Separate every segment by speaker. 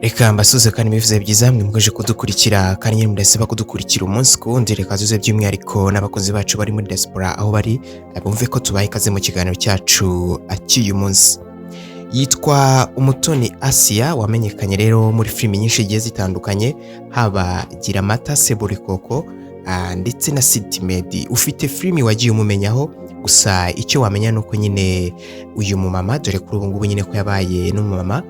Speaker 1: Reka mbasuze kandi mbivuze byiza mwe mukomeje kudukurikira kandi nyine mudasiba kudukurikira umunsi ku wundi. Reka tuze by'umwihariko n'abakozi bacu bari muri diaspora aho bari bumve ko tubaha ikaze mu kiganiro cyacu cy'uyu munsi. Yitwa Umutoni Asia, wamenyekanye rero muri filimi nyinshi zigiye zitandukanye, haba Gira Amata, Seburikoko ndetse na City Maid. Ufite filimi wagiye umumenyaho, gusa icyo wamenya ni uko nyine uyu mumama, dore kuri ubu ngubu nyine ko yabaye n'umumama,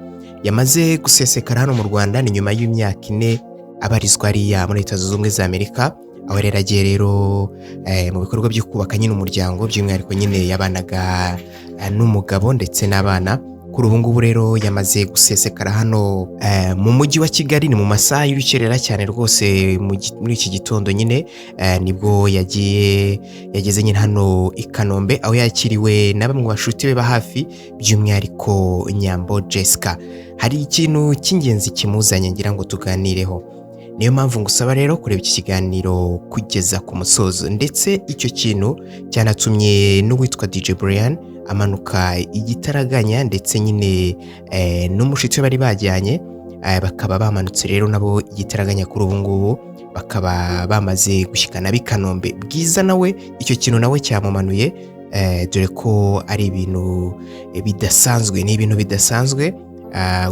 Speaker 1: yamaze gusesekara hano mu Rwanda. Ni nyuma y'imyaka 4 abarizwa hariya muri Leta Zunze Ubumwe za Amerika, aho rero agiye rero mu bikorwa byo kubaka nyine umuryango, by'umwihariko nyine yabanaga n'umugabo ndetse n'abana. Kuri ubu ngubu rero yamaze gusesekara hano mu mujyi wa Kigali. Ni mu masaha y'urukerera cyane rwose, muri iki gitondo nyine nibwo yagiye yageze nyine hano i Kanombe, aho yakiriwe na bamwe mu bashuti be ba hafi, by'umwihariko Nyambo Jessica. Hari ikintu cy'ingenzi kimuzanye ngira ngo tuganireho, niyo mpamvu ngusaba rero kureba iki kiganiro kugeza ku musozo. Ndetse icyo kintu cyanatumye n'uwitwa DJ Brian amanuka igitaraganya, ndetse nyine n'umushitsi we bari bajyanye, bakaba bamanutse rero nabo igitaraganya. Kuri ubu ngubu bakaba bamaze gushyikana b'i Kanombe. Bwiza nawe icyo kintu nawe cyamumanuye, dore ko ari ibintu bidasanzwe, ni ibintu bidasanzwe.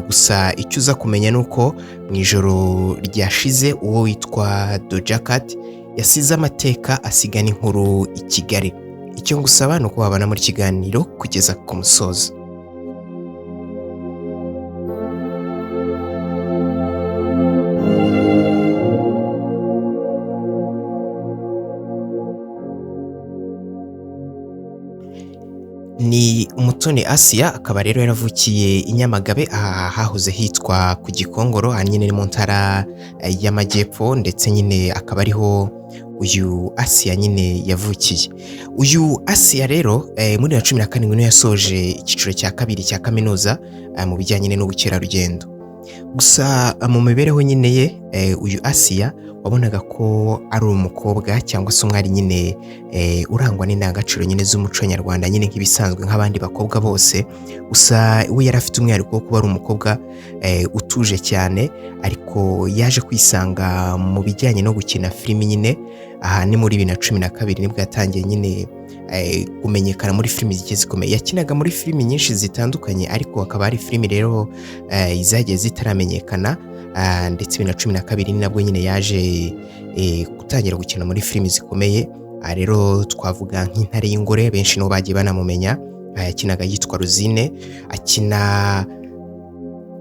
Speaker 1: Gusa icyo uza kumenya ni uko mu ijoro ryashize uwo witwa Doja Cat yasize amateka, asiga n'inkuru i Kigali. Icyo ngusaba ni uko wabana muri kiganiro kugeza ku musozo. Ni Umutoni Asia, akaba rero yaravukiye i Nyamagabe, aha hahoze hitwa ku Gikongoro, aha nyine ni mu ntara y'Amajyepfo, ndetse nyine akaba ariho uyu Asia nyine yavukiye. Uyu Asia rero muri 2017 niwe yasoje icyiciro cya kabiri cya kaminuza mu bijyanye n'ubukerarugendo. Gusa mu mibereho nyine ye, uyu Asia wabonaga ko ari umukobwa cyangwa se umwari nyine urangwa n'indangagaciro nyine z'umuco nyarwanda, nyine nk'ibisanzwe nk'abandi bakobwa bose. Gusa we yari afite umwihariko wo kuba ari umukobwa utuje cyane, ariko yaje kwisanga mu bijyanye no gukina filimi nyine. Aha ni muri 2012 nibwo yatangiye nyine kumenyekana muri filimi zigiye zikomeye. Yakinaga muri filimi nyinshi zitandukanye, ariko hakaba hari filimi rero zagiye zitaramenyekana, ndetse 2012 ni nabwo nyine yaje gutangira gukina muri filimi zikomeye. Aha rero twavuga nk'Intare y'Ingore, benshi nibo bagiye banamumenya. Yakinaga yitwa Rosine, akina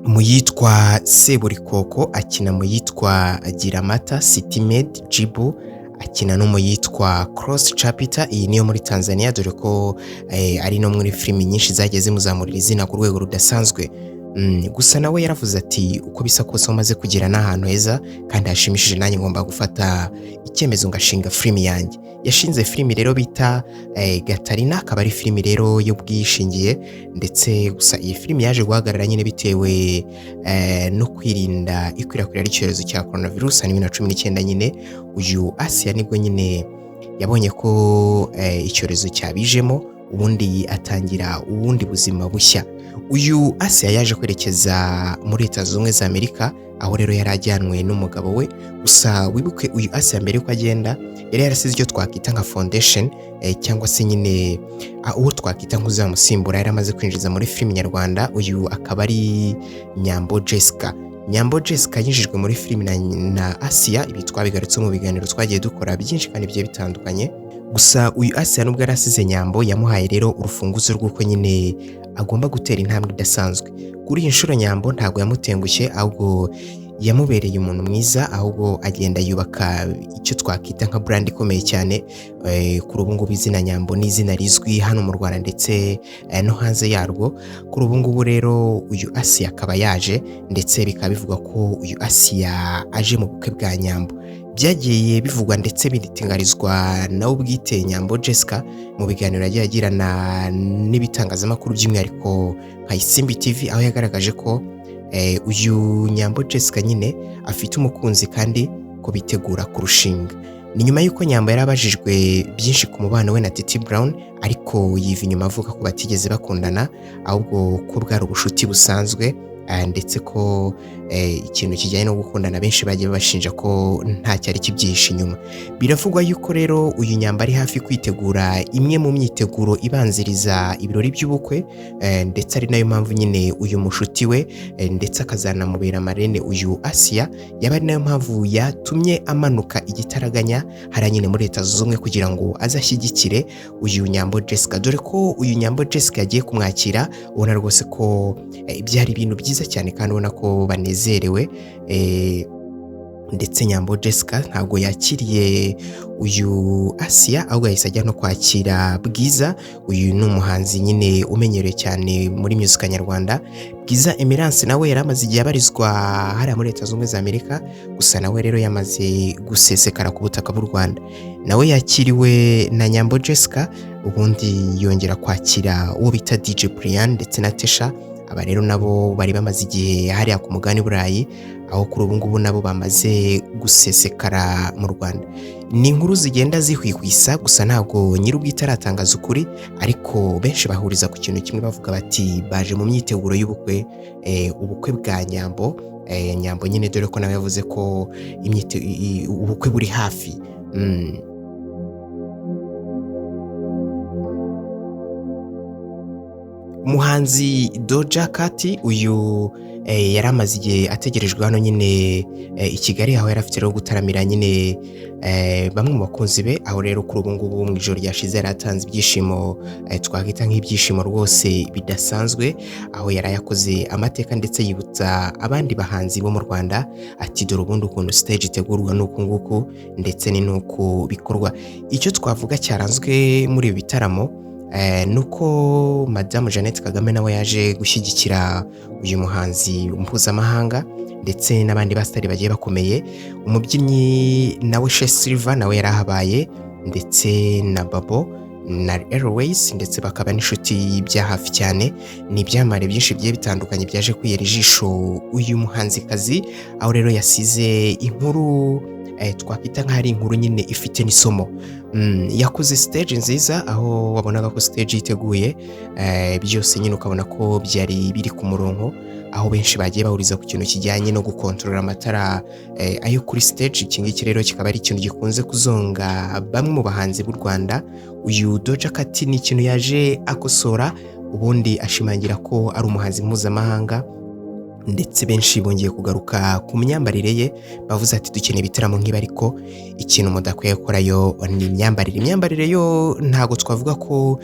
Speaker 1: mu yitwa Seburikoko, akina mu yitwa Gira Amata, City Maid, Jibu, akina no mu yitwa Cross Chapter, iyi niyo muri Tanzania, dore ko ari no muri filimi nyinshi zagiye zimuzamurira izina ku rwego rudasanzwe. Gusa nawe yaravuze ati uko bisa kose umaze kugera n'ahantu heza kandi hashimishije, nanjye ngomba gufata icyemezo ngashinga filimi yanjye. Yashinze filimi rero bita Gatarina, akaba ari filimi rero y'ubwishingiye, ndetse gusa iyi filimi yaje guhagarara nyine bitewe no kwirinda ikwirakwira ry'icyorezo cya coronavirus ni 2019 nyine. Uyu Asia nibwo nyine yabonye ko icyorezo cyabijemo, ubundi atangira ubundi buzima bushya. Uyu Asia yaje kwerekeza muri Leta Zunze Ubumwe za Amerika, aho rero yari ajyanwe n'umugabo we. Gusa wibuke uyu Asia mbere yuko agenda yari yarasize icyo twakwita nka foundation, cyangwa se nyine uwo twakwita nk'uzamusimbura yari amaze kwinjiza muri filimi nyarwanda. Uyu akaba ari Nyambo Jessica. Nyambo Jessica yinjijwe muri filimi na Asia, ibi twabigarutseho mu biganiro twagiye dukora byinshi kandi bigiye bitandukanye. Gusa uyu Asia nubwo yari asize Nyambo, yamuhaye rero urufunguzo rw'uko nyine agomba gutera intambwe idasanzwe. Kuri iyi nshuro Nyambo ntabwo yamutengushye, ahubwo yamubereye umuntu mwiza, ahubwo agenda yubaka icyo twakwita nka brand ikomeye cyane. Kuri ubu ngubu izina Nyambo ni izina rizwi hano mu Rwanda ndetse no hanze yarwo. Kuri ubu ngubu rero uyu Asia akaba yaje, ndetse bikaba bivugwa ko uyu Asia aje mu bukwe bwa Nyambo. Byagiye bivugwa ndetse binitingarizwa nawe ubwite Nyambo Jessica mu biganiro yagiye agirana n'ibitangazamakuru, by'umwihariko nka Isimbi TV, aho yagaragaje ko uyu Nyambo Jessica nyine afite umukunzi kandi ko bitegura kurushinga. Ni nyuma y'uko Nyambo yari abajijwe byinshi ku mubano we na Titi Brown, ariko yiva inyuma avuga ko batigeze bakundana, ahubwo ko bwari ubushuti busanzwe, ndetse ko ikintu kijyanye no gukundana benshi bagiye babashinja ko nta cyari kibyihishe inyuma. Biravugwa yuko rero uyu Nyambo ari hafi kwitegura imwe mu myiteguro ibanziriza ibirori by'ubukwe, ndetse ari nayo mpamvu nyine uyu mushuti we, ndetse akazanamubera marraine uyu Asia, yaba ari nayo mpamvu yatumye amanuka igitaraganya hariya nyine muri Leta Zunze Ubumwe kugira ngo azashyigikire uyu Nyambo Jessica, dore ko uyu Nyambo Jessica yagiye kumwakira ubona rwose ko byari ibintu byiza cyane kandi ubona ko banezerewe. Ndetse Nyambo Jessica ntabwo yakiriye uyu Asia, ahubwo yahise ajya no kwakira Bwiza. Uyu ni umuhanzi nyine umenyerewe cyane muri muzika nyarwanda. Bwiza Emerance nawe yari amaze igihe abarizwa hariya muri Leta Zunze Ubumwe za Amerika, gusa nawe rero yamaze gusesekara ku butaka bw'u Rwanda. Nawe yakiriwe na Nyambo Jessica, ubundi yongera kwakira uwo bita DJ Brian ndetse na Tesha. Aba rero nabo bari bamaze igihe hariya ku mugabane Burayi, aho kuri ubu ngubu nabo bamaze gusesekara mu Rwanda. Ni inkuru zigenda zihwihwisa, gusa ntabwo nyir'ubwite aratangaza ukuri, ariko benshi bahuriza ku kintu kimwe bavuga bati baje mu myiteguro y'ubukwe, ubukwe bwa Nyambo. Nyambo nyine dore ko nawe yavuze ko ubukwe buri hafi. Umuhanzi Doja Cat uyu yari amaze igihe ategerejwe hano nyine i Kigali, aho yari afite rero gutaramira nyine bamwe mu bakunzi be, aho rero kuri ubu ngubu mu ijoro ryashize yari atanze ibyishimo, twakwita nk'ibyishimo rwose bidasanzwe, aho yari yakoze amateka ndetse yibutsa abandi bahanzi bo mu Rwanda ati dore ubundi ukuntu stage itegurwa n'uku nguku ndetse ni n'uku bikorwa. Icyo twavuga cyaranzwe muri ibi bitaramo nuko Madamu Jeannette Kagame nawe yaje gushyigikira uyu muhanzi mpuzamahanga ndetse n'abandi basitari bagiye bakomeye. Umubyinnyi nawe Shay Silver nawe yari ahabaye, ndetse na Babo na Airways, ndetse bakaba n'inshuti bya hafi cyane. Ni ibyamamare byinshi bigiye bitandukanye byaje kwihera ijisho uyu muhanzikazi, aho rero yasize inkuru twakwita nk'aho ari inkuru nyine ifite n'isomo. Yakoze stage nziza, aho wabonaga ko stage yiteguye, byose nyine ukabona ko byari biri ku murongo, aho benshi bagiye bahuriza ku kintu kijyanye no gukontorora amatara ayo kuri stage. Iki ngiki rero kikaba ari ikintu gikunze kuzonga bamwe mu bahanzi b'u Rwanda. Uyu Doja Cat ni ikintu yaje akosora, ubundi ashimangira ko ari umuhanzi mpuzamahanga, ndetse benshi bongeye kugaruka ku myambarire ye, bavuze ati dukeneye ibitaramo nk'ibi, ariko ikintu mudakwiye gukora yo ni imyambarire. Imyambarire yo ntabwo twavuga ko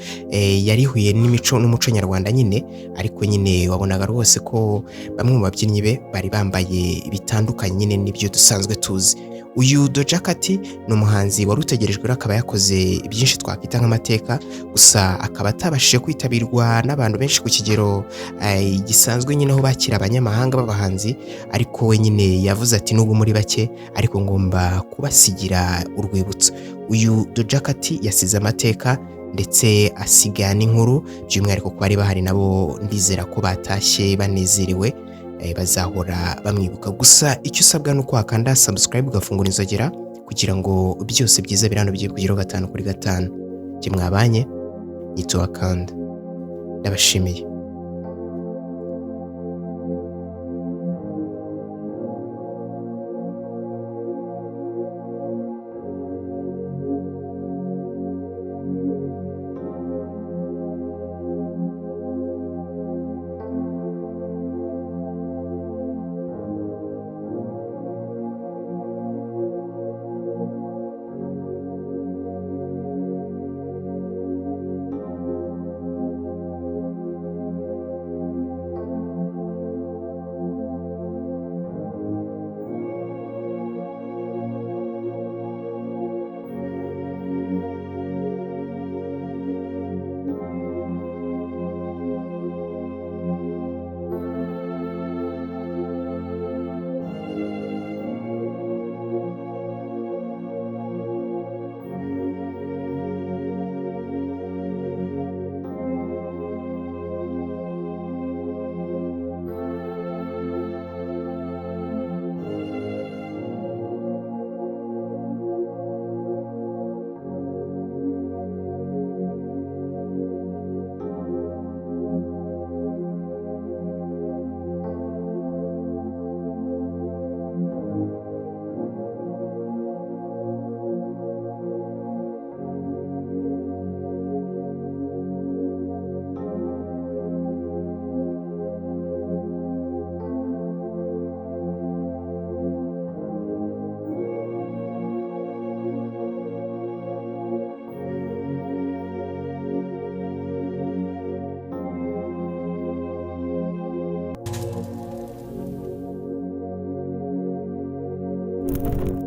Speaker 1: yari ihuye n'imico n'umuco nyarwanda nyine, ariko nyine wabonaga rwose ko bamwe mu babyinnyi be bari bambaye bitandukanye nyine n'ibyo dusanzwe tuzi. Uyu Doja Cat ni umuhanzi wari utegerejwe rero, akaba yakoze byinshi twakwita nk'amateka, gusa akaba atabashije kwitabirwa n'abantu benshi ku kigero gisanzwe nyine aho bakira abanyamahanga b'abahanzi, ariko we nyine yavuze ati nubwo muri bake ariko ngomba kubasigira urwibutso. Uyu Doja Cat yasize amateka ndetse asiga n'inkuru, by'umwihariko ku bari bahari nabo ndizera ko batashye banezerewe, bazahora bamwibuka. Gusa icyo usabwa ni uko wakanda subscribe ugafungura inzogera kugira ngo byose byiza biri hano bigiye kugeraho 5 kuri 5. Jye mwabanye nitwa Wakanda, ndabashimiye.